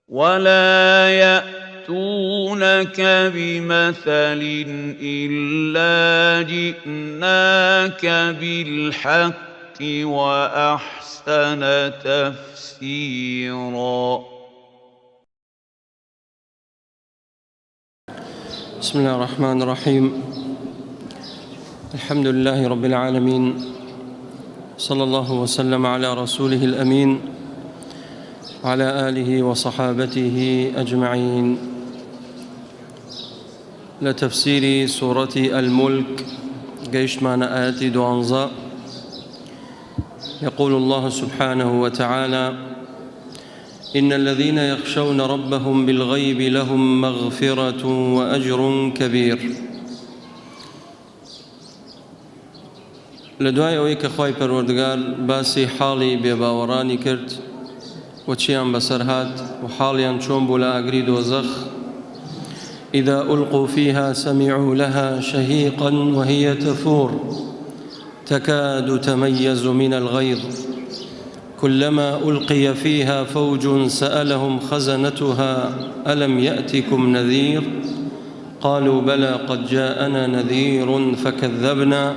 ولا يأتونك بمثل إلا جئناك بالحق وأحسن تفسيرا. بسم الله الرحمن الرحيم. الحمد لله رب العالمين، صلى الله وسلم على رسوله الأمين على آله وصحابته أجمعين. لتفسير سورة الملك گەیشتمانە ئایەتی دوانزە. يقول الله سبحانه وتعالى: إن الذين يخشون ربهم بالغيب لهم مغفرة وأجر كبير. لە دوای ئەوەی کە خوای پەروەردگار باسی حاڵی بێباوەڕانی کرد و چیان بەسەر هات و حاڵیان چۆن بوو لە ئاگری دۆزەخ، إذا ألقوا فيها سمعوا لها شهيقا وهي تفور تكاد تميز من الغيظ كلما ألقي فيها فوج سألهم خزنتها ألم يأتكم نذير قالوا بلى قد جاءنا نذير فكذبنا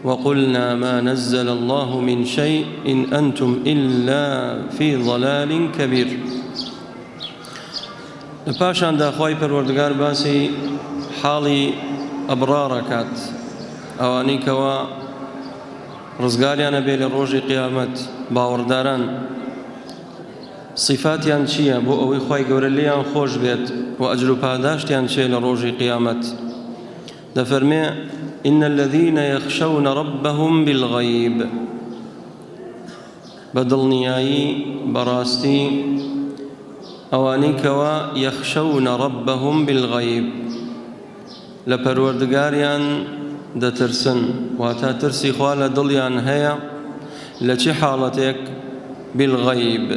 وقلنا ما نزل الله من شيء إن أنتم إلا في ضلال كبير. لە پاشاندا خوای پەروەردگار باسی حاڵی ئەبرارەکات، ئەوانەی کەوا ڕزگاریانە بێ لە ڕۆژی قیامەت، باوەڕداران صفاتیان چییە بۆ ئەوەی خوای گەورە لێیان خۆش بێت و ئەجر و پاداشتیان چییە لە ڕۆژی قیامەت. دەفەرمێ: إن الذين يخشون ربهم بالغيب، بە دڵنیایی بەڕاستی ئەوانەی کەوا يخشون ربهم بالغيب لە پەروەردگاریان دەترسن، واتە ترسی خوا لە دڵیان هەیە. لە چی حاڵەتێک؟ بالغیب.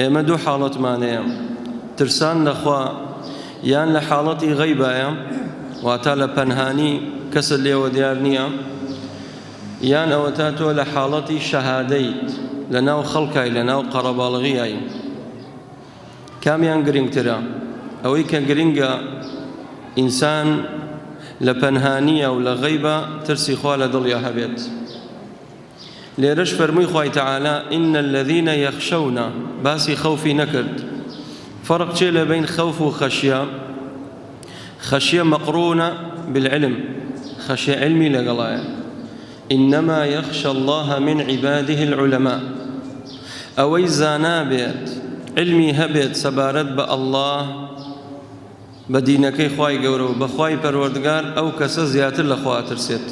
ئێمە دوو حاڵەتمان هەیە: ترسان لە خوا یان لە حاڵەتی غەیبایە، واتە لە پەنهانی کەست لێوە دیار نییە، یان ئەوەتا تۆ لە حاڵەتی شەهادەیت لە ناو خەڵکای، لە ناو قەرەباڵغیای. کامیان گرنگترە؟ ئەوەی کە گرنگە ئینسان لە پەنهانیە و لە غەیبە ترسی خوا لە دڵیا هەبێت. لێرەش فەرمووی خوای تەعالا: إن الذين يخشون، باسی خەوفی نەکرد. فەرق چێ لە بین خەوف و خەشیە؟ خەشیە مەقرونە بالعلم، خەشیە علمی لەگەڵایە. إنما يخشى الله من عباده العلماء، ئەوەی زانا بێت علمی هەبێت سەبارەت بە ئەڵڵا، بە دینەکەی خوای گەورە و بە خوای پەروەردگار، ئەو کەسە زیاتر لە خوا ئەترسێت.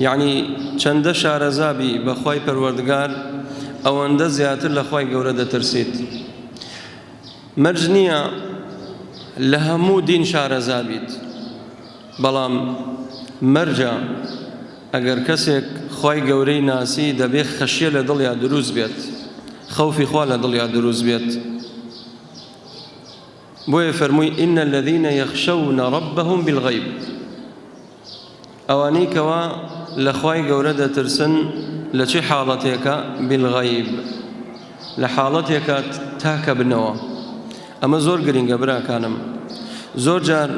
یعنی چەندە شارەزابی بە خوای پەروەردگار ئەوەندە زیاتر لە خوای گەورە دەترسیت. مەرج نییە لە هەموو دین شارەزابیت، بەڵام مەرجە ئەگەر کەسێک خوای گەورەی ناسی دەبێت خەشیە لە دڵیا دروست بێت، خەوفی خوا لە دڵیا دروست بێت. بۆیە فەرمووی: إن الذين يخشون ربهم بالغيب، ئەوانەی کەوا لە خوای گەورە دەترسن لە چی حاڵەتێکە؟ بالغیب، لە حاڵەتێکە تاکە بنەوە. ئەمە زۆر گرنگە براکانم. زۆر جار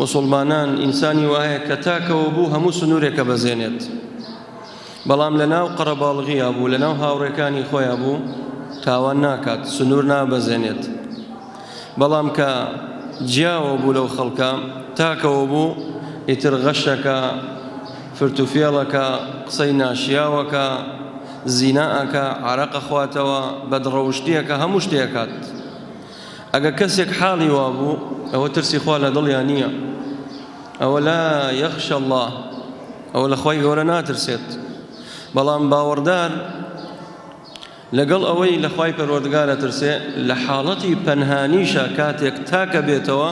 مسلمانان ئینسانی وایە کە تاکەوە بوو هەموو سنوورێکە بەزێنێت، بەڵام لە ناو قەرەباڵغیا بوو، لە ناو هاوڕێکانی خۆیان بوو، تاوان ناکات، سنوور نابەزێنێت. بەڵام کە جیاوە بوو لەو خەڵکە، تاکەوە بوو، ئیتر غەشەکە، فرتوفێڵەکە، قسەی ناشیاوەکە، زیناکە، عرەقە خواتەوە، بەدڕەوشتیەکە، هەموو شتێکات. ئەگەر کەسێک حاڵی وابوو ئەوە ترسی خوا لە دڵیان نییە، ئەوە لا يخشى الله، ئەوە لە خوای گەورە ناترسێت. بەڵام باوەڕدار لەگەڵ ئەوەی لە خوای پەروەردگار ئەترسێ، لە حاڵەتی پەنهانیشە کاتێک تاکە بێتەوە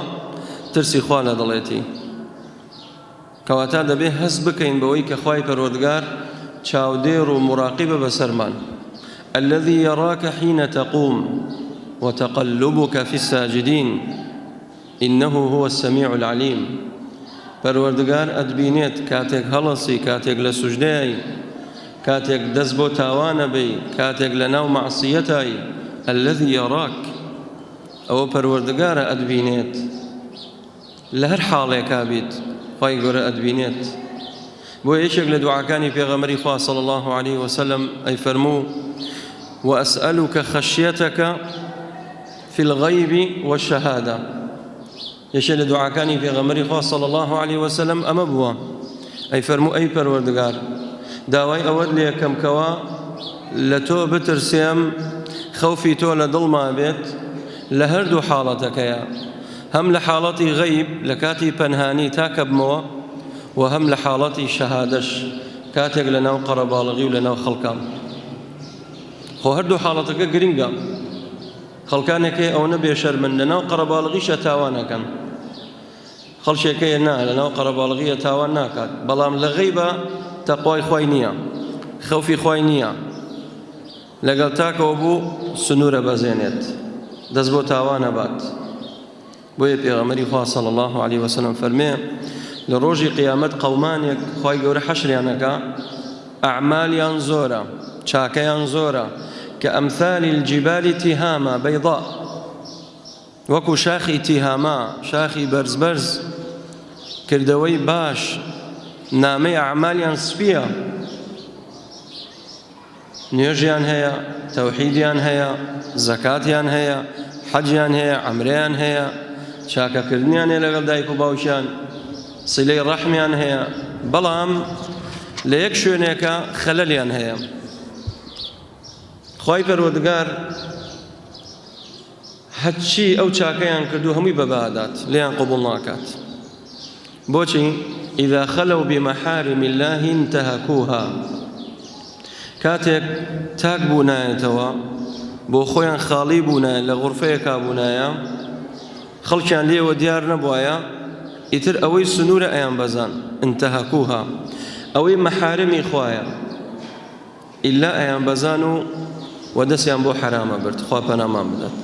ترسی خوا لە دڵێتی. کەواتە دەبێ هەست بکەین بەوەی کە خوای پەروەردگار چاودێر و مراقبە بەسەرمان. الذي يراك حين تقوم وتقلبك في الساجدين إنه هو السميع العليم. پەروەردگار ئەتبینێت کاتێک هەڵەسی، کاتێک لە سوجدەی، کاتێک دەست بۆ تاوانە بی، کاتێک لە ناو مەعسیەتای، الذی یراک، ئەوە پەروەردگارە ئەتبینێت لە هەر حاڵێکا بیت خوای گەورە ئەتبینێت. بۆیە یەکێک لە دوعاکانی پێغەمبەری خوا صلی اللە علیه وسلم ئەی فەرموو وأسألك خشيتك في الغیب والشهادة. یەکێ لە دوعاکانی پێغەمبەری خوا صلی اللە علیه وسلم ئەمە بووە، ئەی فەرموو ئەی پەروەردگار داوای ئەوەت لێکەم کەوا لە تۆ بترسێم، خەوفی تۆ لە دڵما بێت لە هەردوو حاڵەتەکەیە، هەم لە حاڵەتی غەیب لە کاتی پەنهانی تاکەبمەوە و هەم لە حاڵەتی شەهادەش کاتێک لە ناو قەرەباڵغی و لە ناو خەڵکام. خۆ هەردوو حاڵەتەکە گرنگە. خەڵکانێک هەیە ئەوەنە بێشەرمن لە ناو قەرەباڵغیشە تاوان ئەکەن، خەڵکێک هەیە نا لە ناو قەرەباڵغیە تاوان ناکات، بەڵام لە غەیبە تەقوای خوای نییە، خەوفی خوای نییە، لەگەڵ تاکەوە بوو سنوورە بەزێنێت، دەست بۆ تاوان ئەبات. بۆیە پێغەمبەری خوا صلی اللە علیه وسلم فەرمێ لە ڕۆژی قیامەت قەومانێک خوای گەورە حەشریان ئەکا ئەعمالیان زۆرە چاکەیان زۆرە کە ئەمثال الجبال تهامە بەیضاء وەکو شاخی تیهاما شاخی بەرز بەرز کردەوەی باش نامەی ئەعمالیان سپیە نوێژیان هەیە، تەوحیدیان هەیە، زەکاتیان هەیە، حەجیان هەیە، عەمرەیان هەیە، چاکەکردنیان هەیە لەگەڵ دایک و باوکیان، سیلەی ڕەحمیان هەیە، بەڵام لە یەک شوێنێکە خەلەلیان هەیە. خوای پەروەردگار هەرچی ئەو چاکەیان کردو هەمووی بەبا ئەدات، لێیان قبوڵ ناکات. بۆچی؟ اذا خلوا بمحارم الله انتهكوها کاتێک تاک بوونایەتەوە بۆ خۆیان خاڵی بوونایە لە غورفەیەکا بوونایە خەڵکیان لێوە دیار نەبوایە ئیتر ئەوەی سنوورە ئەیان بەزان انتهكوها ئەوەی مەحارمی خوایە ئیلا ئەیان بەزان و و دەستیان بۆ حەرامە برد خوا پەنامان بدات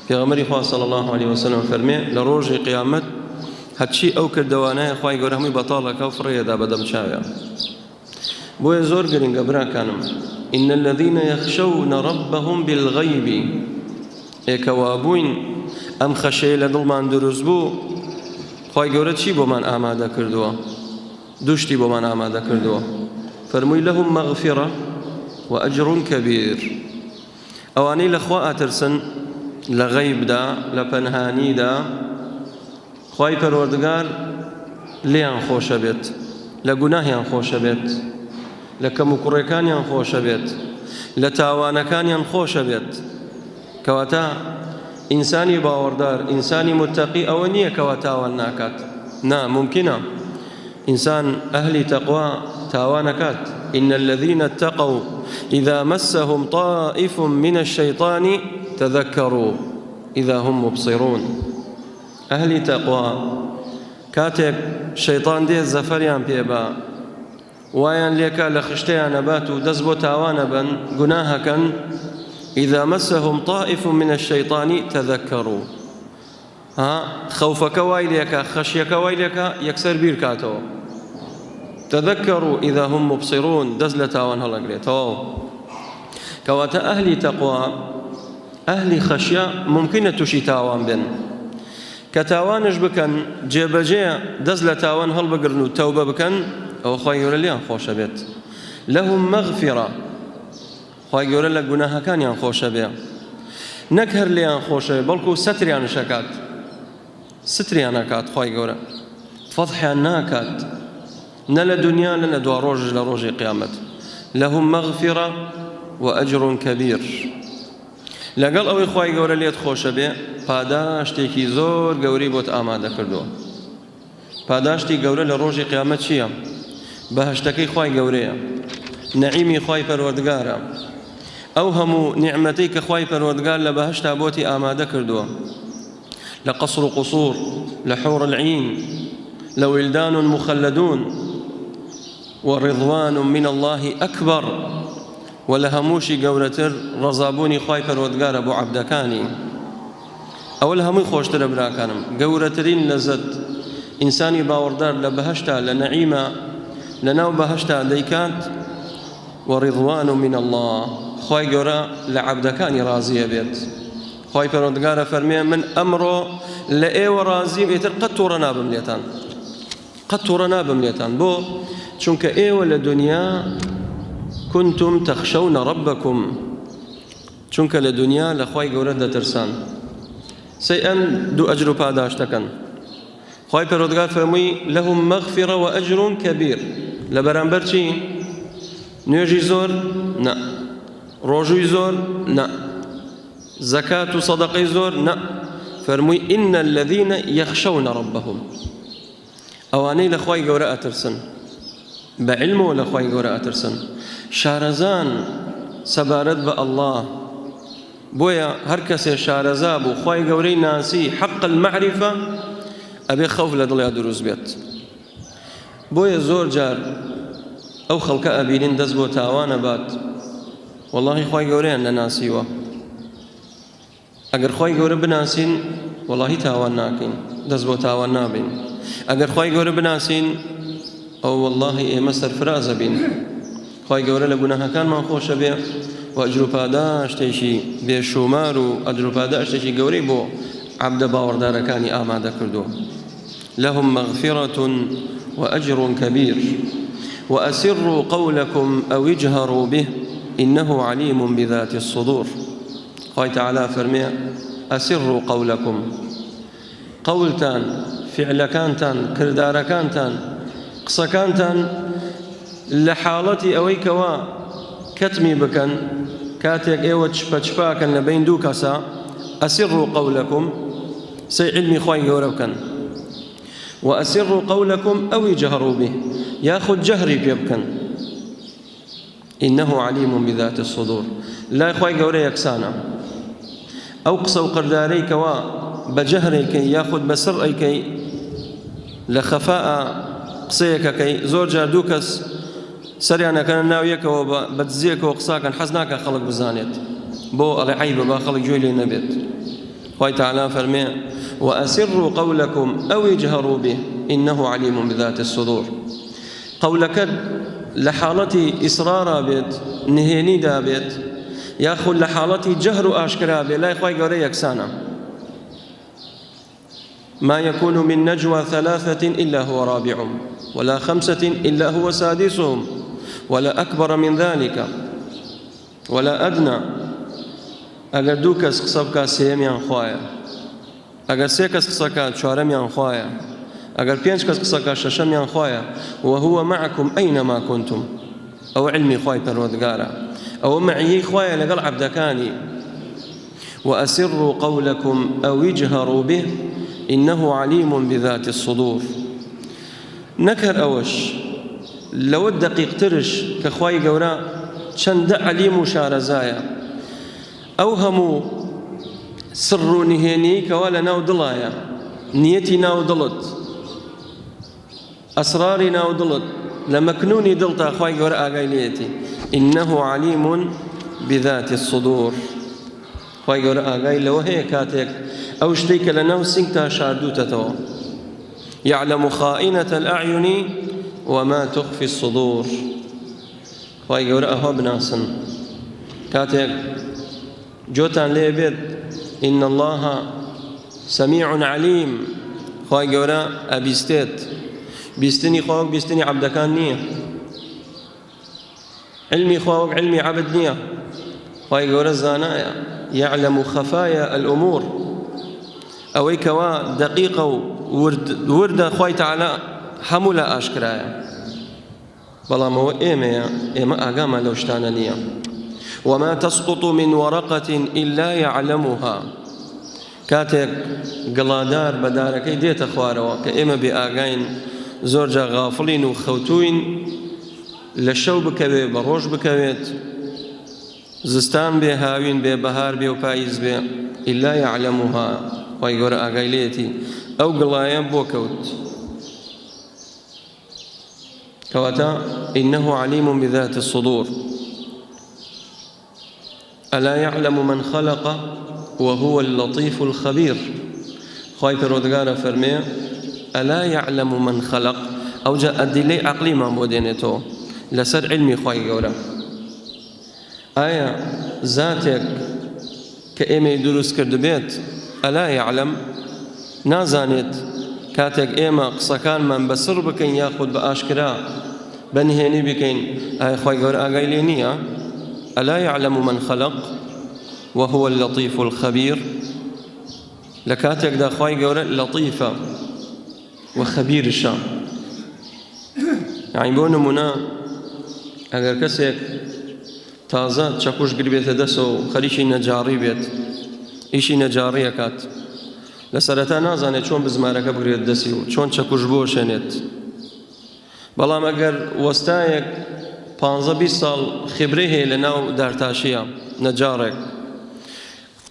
پێغەمبەری خوا صلی الله علیه وسلم فەرمێ لە ڕۆژی قیامەت هەرچی ئەو کردەوانەیە خوای گەورە هەمووی بەتاڵەکە و فڕێدا بەدەم چاویا بۆیە زۆر گرنگە براکانم إن الذين يخشون ربهم بالغيب ئێکەوابووین ئەم خەشەیە لە دڵمان دروست بوو خوای گەورە چی بۆمان ئامادە کردووە دوو شتی بۆمان ئامادە کردووە فەرمووی لهم مغفرە وأجر کبیر ئەوانەی لە خوا ئەترسن لە غەیبدا لە پەنهانیدا خوای پەروەردگار لێیان خۆشە بێت لە گوناهیان خۆشە بێت لە کەم و کوڕەکانیان خۆشە بێت لە تاوانەکانیان خۆشە بێت کەواتە ئینسانی باوەڕدار ئینسانی متەقی ئەوە نییە کەوا تاوان ناکات نا ممکنە ئینسان ئەهلی تەقوا تاوانەکات إن الذين اتقوا إذا مسهم طائف من الشيطان تذكروا إذا هم مبصرون ئەهلی تەقوا کاتێک شەیطان دێ زەفەریان پێبا وایان لێکا لە خشتەیان ئەبات و دەست بۆ تاوان ئەبەن گوناه ئەکەن اذا مسهم طائف من الشیطان تذکروا ها خەوفەکە وای لێکا خەشیەکە وای لێکا یەکسەر بیر کاتەوە تذکروا اذا هم مبصرون دەست لە تاوان هەڵەگرێت تەواو کەواتە ئەهلی تەقوا ئەهلی خەشیە ممکنە تووشی تاوان بن کە تاوانش بکەن جێبەجێ دەست لە تاوان هەڵبگرن و تەوبە بکەن ئەوە خوای گەورە لێیان خۆشە بێت لهم مغفرە خوای گەورە لە گوناهەکانیان خۆشە بێ نەک هەر لێیان خۆشە بێ بەڵکو سەتریان شەکات ستریان ئەکات خوای گەورە فەضحیان ناکات نە لە دنیا نە لە دواڕۆژش لە ڕۆژی قیامەت لهم مغفرە وأجر کبیر لەگەڵ ئەوەی خوای گەورە لێت خۆشە بێ پاداشتێکی زۆر گەورەی بۆت ئامادە کردووە پاداشتی گەورە لە ڕۆژی قیامەت چییە؟ بەهەشتەکەی خوای گەورەیە نەعیمی خوای پەروەردگارە ئەو هەموو نیعمەتەی کە خوای پەروەردگار لە بەهەشتا بۆتی ئامادە کردووە لە قەسر و قصور لە حور العین لە ولدان مخلدون وڕضوان من الله أكبر و لە هەمووشی گەورەتر ڕەزابوونی خوای پەروەردگارە بۆ عەبدەکانی ئەوە لە هەمووی خۆشترە براکانم گەورەترین لەزەت ئینسانی باوەڕدار لە بەهەشتا لە نەعیمە لە ناو بەهەشتا دەیکات وڕضوان من الله. خوای گەورە لە عەبدەکانی ڕازی ئەبێت. خوای پەروەردگار ئەفەرموێ من ئەمڕۆ لە ئێوە ڕازیم ئیتر قەت توڕە نابم لێتان. قەت توڕە نابم لێتان. بۆ؟ چونکە ئێوە لە دنیا کنتم تخشون ربکم، چونکە لە دنیا لە خوای گەورە دەترسان. سەی ئەم دوو ئەجر و پاداشتەکەن. خوای پەروەردگار فەرمووی لهم مغفرە و اجر کبیر. لە بەرامبەر چی؟ نوێژی زۆر؟ نا. ڕۆژووی زۆر؟ نا. زەکات و سەدەقەی زۆر؟ نا. فەرمووی ان الذین یخشون ربهم، ئەوانەی لە خوای گەورە ئەترسن، بە علمەوە لە خوای گەورە ئەترسن، شارەزان سەبارەت بە ئەڵڵا. بۆیە هەر کەسێ شارەزا بوو خوای گەورەی ناسی حەق المعرفە ئەبێ خەوف لە دڵیا دروست بێت. بۆیە زۆر جار ئەو خەڵکە ئەبینین دەست بۆ تاوان ئەبات، وەڵاهی خوای گەورەیان نەناسیوە. ئەگەر خوای گەورە بناسین وەڵاهی تاوان ناکەین، دەست بۆ تاوان نابین. ئەگەر خوای گەورە بناسین ئەو وەڵاهی ئێمە سەرفرازە بین. خوای گەورە لە گوناهەکانمان خۆشە بێ و ئەجر و پاداشتێکی بێشومار و ئەجر و پاداشتێکی گەورەی بۆ عەبدە باوەڕدارەکانی ئامادە کردووە. لهم مغفرة وأجر كبير وأسروا قولكم أو اجهروا به إنه عليم بذات الصدور. خوای تعالی فەرمێ أسروا قولكم، قولتان، فعلەکانتان، کردارەکانتان، قسەکانتان لە حاڵەتی ئەوەی کەوا کەتمی بکەن، کاتێک ئێوە چپە چپاکەن لە بین دوو کەسە، ئەسروا قولەکم، سەی علمی خوای گەورە بکەن. وأسروا قولكم أو اجهروا به، یاخود جەهری پێ بکەن. إنه عليم بذات الصدور. لای خوای گەورە یەکسانە. ئەو قسە و قردارەی کەوا بە جەهرێکەی یاخود بە سڕ ئەیکەی لە خەفاء قسەیەکەکەی، زۆر جار دوو کەس سەریان ئەکەنە ناو یەکەوە بە دزیەکەوە قساکەن، حەز ناکە خەڵک بزانێت، بۆ ئەڵێ عەیبە با خەڵک گوێی لێ نەبێت. خوای تعالی فەرمێ وأسروا قولكم أو اجهروا به إنه عليم بذات الصدور. قولەکەت لە حاڵەتی ئیسرارا بێت، نهێنیدا بێت، یاخود لە حاڵەتی جەهر و ئاشکرا بێت، لای خوای گەورە یەکسانە. ما يكون من نجوى ثلاثة إلا هو رابعهم ولا خمسة إلا هو سادسهم ولا أكبر من ذلك ولا أدنى. ئەگەر دوو کەس قسە بکات سێیەمیان خوایە، ئەگەر سێ کەس قسە بکات چوارەمیان خوایە، ئەگەر پێنج کەس قسە بکات شەشەمیان خوایە. وهو معكم أينما كنتم. ئەوە علمی خوای پەروەردگارە، ئەوە مەعیەی خوایە لەگەڵ عەبدەکانی. وأسروا قولكم أو اجهروا به إنه عليم بذات الصدور. نەکەر ئەوەش لەوە دەقیقترش کە خوای گەورە چەندە عەلیم و شارەزایە، ئەو هەموو سڕ و نهێنیی کەوا لە ناو دڵایە، نیەتی ناو دڵت، ئەسراری ناو دڵت، لە مەکنونی دڵتا خوای گەورە ئاگای لێیەتی. إنه عليم بذات الصدور. خوای گەورە ئاگای لەوە هەیە کاتێک ئەو شتەی کە لە ناو سنگتا شاردووتەتەوە. يعلم خائنة الأعين وما تخفي الصدور. خوای گەورە ئەوە بناسن کاتێک جۆتان لێ بێت إن الله سميع عليم. خوای گەورە ئەبیستێت. بیستنی خوا وەک بیستنی عەبدەکان نییە، علمی خوا وەک علمی عەبد نییە. خوای گەورە زانایە، يعلم خفايا الأمور. ئەوەی کەوا دقیقە و وردە خوای تعالی هەموو لە ئاشکرایە، بەڵام ئەوە ئێمەیە، ئێمە ئاگامان لەو شتانە نییە. وما تسقط من ورقة إلا يعلمها. کاتێک گڵادار بە دارەکەی دێتە خوارەوە کە ئێمە بێ ئاگاین، زۆر جا غافڵین و خەوتوین، لە شەو بکەوێ بە ڕۆژ بکەوێت، زستان بێ هاوین بێ بەهار بێ و پاییز بێ، إلا يعلمها. خوای گەورە ئاگای لێیەتی ئەو گڵایە بۆ کەوت. کەواتە إنه عليم بذات الصدور. ألا يعلم من خلق وهو اللطيف الخبير. خوای پەروەردگارە فەرمێ ألا يعلم من خلق. ئەو جا ئەدیلەی عەقلیمان بۆ دێنێتەوە لەسەر علمی خوای گەورە. ئایا زاتێک کە ئێمەی دروست کردبێت ئەلا یعلم نازانێت کاتێک ئێمە قسەکانمان بە سڕ بکەین یاخود بە ئاشکرا بە نهێنی بکەین ئایا خوای گەورە ئاگای لێ نییە؟ ئەلا یعلم من خلق وهو اللطیف الخبیر لە کاتێکدا خوای گەورە لەتیفە و خەبیرشە. یعنی بۆ نمونە ئەگەر کەسێک تازە چەکوش گربێتە دەسەوە و خەریکی نەجاڕی بێت ئیشی نەجاڕی ئەکات لە سەرەتا نازانێت چۆن بزمارەکە بگرێت دەستی و چۆن چەکوش بۆشێنێت بەڵام ئەگەر وەستایەک پانزە بیست ساڵ خبرەی هەیە لە ناو دارتاشیە نەجاڕێک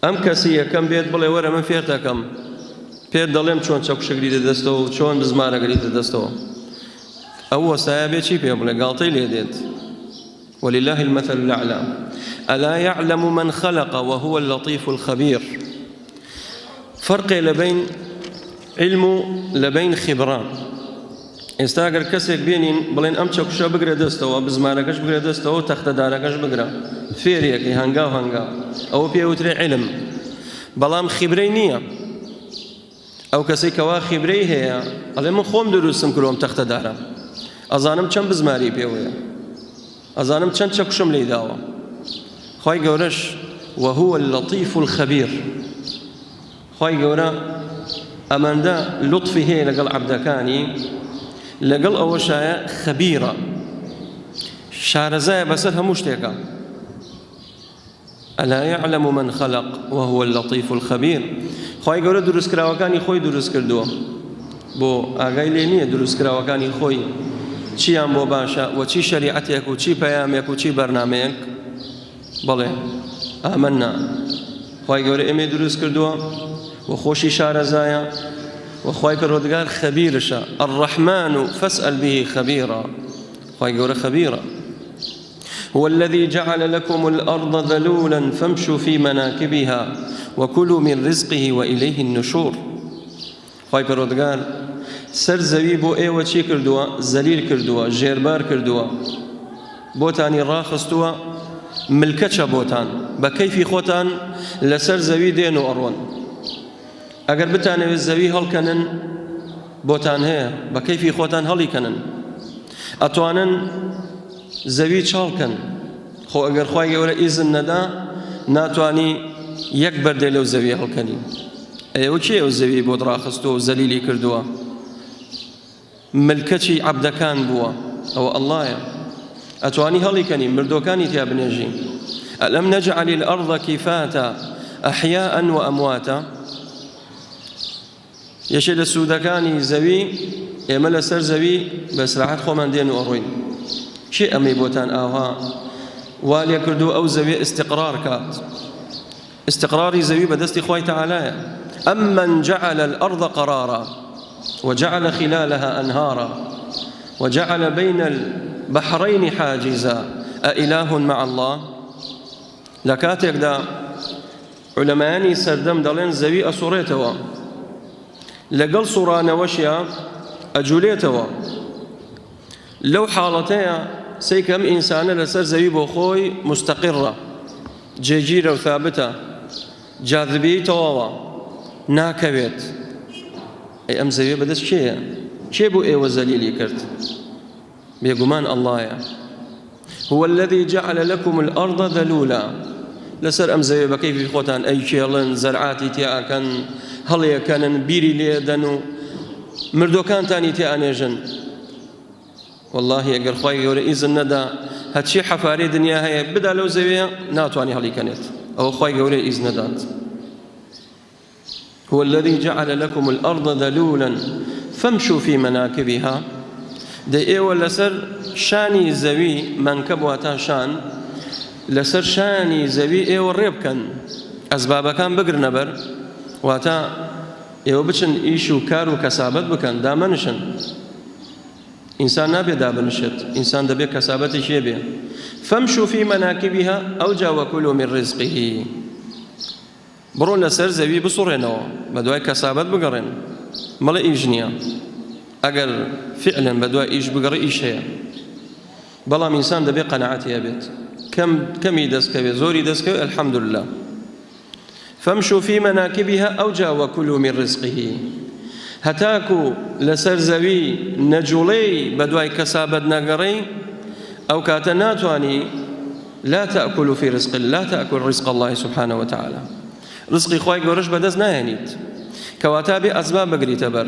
ئەم کەسی یەکەم بێت بڵێ وەرە من فێرتەکەم پێت دەڵێم چۆن چەکوشەگریتە دەستەوە و چۆن بزمارەگریتە دەستەوە ئەو وەسایە بێ چی پێ بڵێ گاڵتەی لێ دێت ولله المثل الأعلى ألا يعلم من خلق وهو اللطيف الخبير فرق لبين علم و لبين خبرە ئێستا گەر کەسێک بێنین بڵێن ئەم چەکوشە بگرە دەستەوە بزمارەکەش بگرە دەستەوە و تەختەدارەکەش بگرە فێریەکەی هەنگاو هەنگاو ئەوە پێ وترێ علم بەڵام خیبرەی نییە ئەو کەسێک کەوا خیبرەی هەیە ئەڵێ من خۆم دروستم کردووە ئەم تەختەدارە ئەزانم چەند بزماری پێوەیە ئەزانم چەند چەکوشم لێی داوە خوای گەورەش وهو اللطیف الخبیر خوای گەورە ئەمەندە لوتفی هەیە لەگەڵ عەبدەکانی لەگەڵ ئەوەشایە خەبیرە شارەزایە بەسەر هەموو شتێکە ألا يعلم من خلق وهو اللطيف الخبير خوای گەورە دروستکراوەکانی خۆی دروست کردووە بۆ ئاگای لێ نییە دروستکراوەکانی خۆی چیان بۆ باشە و چی شەریعەتێک و چی پەیامێک و چی بەرنامەیەک بەڵێ ئامەنا خوای گەورە ئێمەی دروست کردووە و خۆشی شارەزایە و خوای پەروەردگار خەبیرشە الرحمن فاسأل به خبيرا خوای گەورە خەبیرە هو الذي جعل لكم الأرض ذلولا فامشوا في مناكبها وكلوا من رزقه وإليه النشور خوای پەروەردگار سەر زەوی بۆ ئێوە چی کردووە؟ زەلیل کردووە، ژێربار کردووە، بۆتانی ڕاخستووە، ملکەچە بۆتان، بە کەیفی خۆتان لەسەر زەوی دێن و ئەڕۆن. ئەگەر بتانەوێت زەوی هەڵکەنن بۆتان هەیە، بە کەیفی خۆتان هەڵیکەنن. ئەتوانن زەوی چاڵکەن، خۆ ئەگەر خوای گەورە ئیزن نەدا ناتوانی یەک بەردێ لەو زەویە هەڵکەنی. ئەوە کێ ئەو زەویەی بۆت ڕاخستووە و زەلیلی کردووە ملکەچی عەبدەکان بووە ئەوە ئەڵڵایە ئەتوانی هەڵیکەنی مردۆکانی تیا بنێژی ئەلەم نەجعل الأرض کفاتا ئەحیاء وأمواتا یەکێ لە سوودەکانی زەوی ئێمە لەسەر زەوی بە سراحەت خۆمان دێن و ئەڕۆین کێ ئەمەی بۆتان ئاوها وا لێ کردو ئەو زەویە ئیستیقرار کات استقراری زەوی بەدەستی خوای تەعالایە ئەمن جعل الأرض قرارا وجعل خلالها أنهارا وجعل بين البحرين حاجزا أإله مع الله لە کاتێکدا عولەمایانی سەردەم دەڵێن زەوی ئەسوڕێتەوە لەگەڵ سوڕانەوەشیا ئەجولێتەوە لەو حاڵەتەیە سەیکەم ئینسانە لەسەر زەوی بۆ خۆی مستەقیڕە جێگیرە و ثابتە جاذبیەی تەواوە ناکەوێت ئەی ئەم زەویە بەدەست کێیە کێ بۆ ئێوە زەلیلی کرد بێگومان ئەڵڵایە هو الذي جعل لكم الأرض ذلولا لەسەر ئەم زەوێ بە کەیفی خۆتان ئەیکێڵن زەرعاتی تیاکەن هەڵیەکەنن بیری لێدەن و مردۆکانتانی تێ ئەنێژن وەڵاهی ئەگەر خوای گەورە ئیزن نەدا هەرچی حەفارەی دنیا هەیە بدا لەو زەویە ناتوانانی هەڵیکەنێت ئەوە خوای گەورە ئیزن نەدات هو الذي جعل لكم الأرض ذلولا فامشوا في مناكبها دەی ئێوە لەسەر شانی زەوی منکەب واتا شان لەسەر شانی زەوی ئێوە ڕێ بکەن ئەسبابەکان بگرنە بەر واتا ئێوە بچن ئیش و کار و کەسابەت بکەن دامەنشن ئینسان نابێ دابنشێت ئینسان دەبێ کەسابەتێکی هەبێ فامشوا في مناكبها ئەوجا وكلوا من رزقه بڕۆن لەسەر زەوی بسوڕێنەوە بەدوای کەسابەت بگەڕێن مەڵێ ئیش نییە ئەگەر فعلا بەدوای ئیش بگەڕێ ئیش هەیە بەڵام ئینسان دەبێ قەناعەتی هەبێت. کەم کەمی دەستکەوێ زۆری دەستکەوێ الحمدلله. فامشوا في مناكبها ئەوجا وكلوا من رزقه. هەتاکو لەسەر زەوی نەجوڵێی بەدوای کەسابەت نەگەڕێی ئەو کاتە ناتوانی لا تأكل في رزق لا تأكل رزق الله سبحانه وتعالى. رزقی خوای گەورەش بەدەست ناهێنیت. کەواتە بێ ئەسباب بگریتە بەر.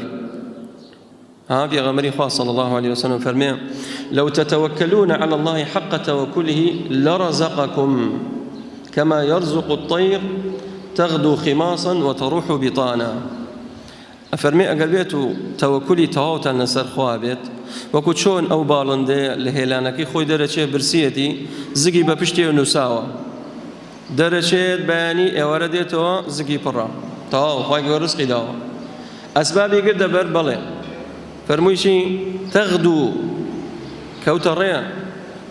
ها پێغەمبەری خوا صلی الله علیه وسلم فەرمێ لو تتوکلون علی الله حق توکله لرزقکم كما يرزق الطير تغدو خماصا وتروح بطانا. ئەفەرمێ ئەگەر بێت و تەوەکولی تەواوتان لەسەر خوا بێت وەکو چۆن ئەو باڵندەیە لە هێلانەکەی خۆی دەرەچێت برسیەتی زگی بە پشتێ نووساوە دەرەچێت بەیانی ئێوارە دێتەوە زگی پڕە تەواو خوای گەورە ڕزقی داوە. ئەسبابی گرتە بەر بەڵێ فەرمووی چی تەغدو کەوتە ڕێ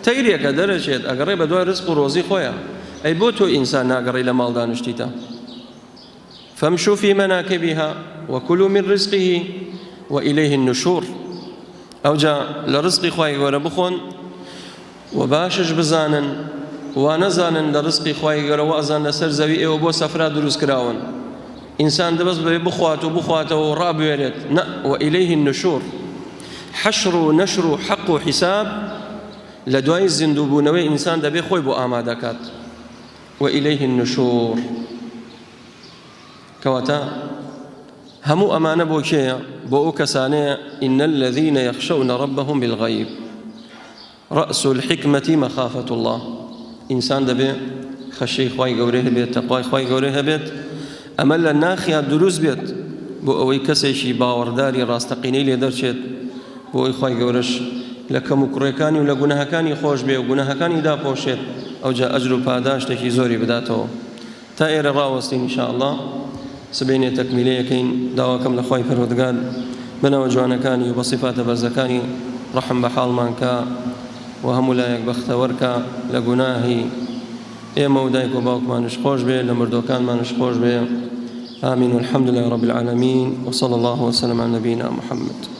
تەیرێکە دەرەچێت ئەگەڕێ بە دوای ڕزق و ڕۆزی خۆیە. ئەی بۆ تۆ ئینسان ناگەڕێی لە ماڵ دانیشتیتە؟ فامشوا في مناكبها وكلوا من رزقه وإليه النشور. ئەوجا لە ڕزقی خوای گەورە بخۆن و باشش بزانن وا نەزانن لە ڕزقی خوای گەورە وازان لەسەر زەوی ئێوە بۆ سەفرا دروست کراون. ئینسان دەبەست بەوێ بخوات و بخواتەوە و ڕابوێرێت. نە وإليه النشور. حەشر و نەشر و حەق و حیساب لە دوای زیندووبوونەوەی ئینسان دەبێ خۆی بۆ ئامادەکات. وإليه النشور. کەواتە هەموو ئەمانە بۆ کێیە؟ بۆ ئەو کەسانەیە إن الذين يخشون ربهم بالغيب. رأس الحكمة مخافة الله. ئینسان دەبێ خەشەی خوای گەورەی هەبێت، تەقوای خوای گەورەی هەبێت، ئەمە لە ناخیا دروست بێت بۆ ئەوەی کەسێکی باوەڕداری ڕاستەقینەی لێ دەرچێت، بۆ ئەوەی خوای گەورەش لە کەم و کوڕێکانی و لە گوناهەکانی خۆش بێ و گوناهەکانی داپۆشێت، ئەوجا ئەجر و پاداشتێکی زۆری بداتەوە. تا ئێرە ڕاوەستین إن شاء الله، سبەینێ تەکمیلەیەکەین. داواکەم لە خوای پەروەردگار بەناوە جوانەکانی و بە سیفاتە بەرزەکانی ڕەحم بە حاڵمان کە و هەموو لایەک بەختەوەر کە لە گوناهی ئێمە و دایک و باوکمانش خۆش بێ، لە مردۆکانمانش خۆش بێ. آمين والحمد لله رب العالمين وصلى الله وسلم على نبينا محمد.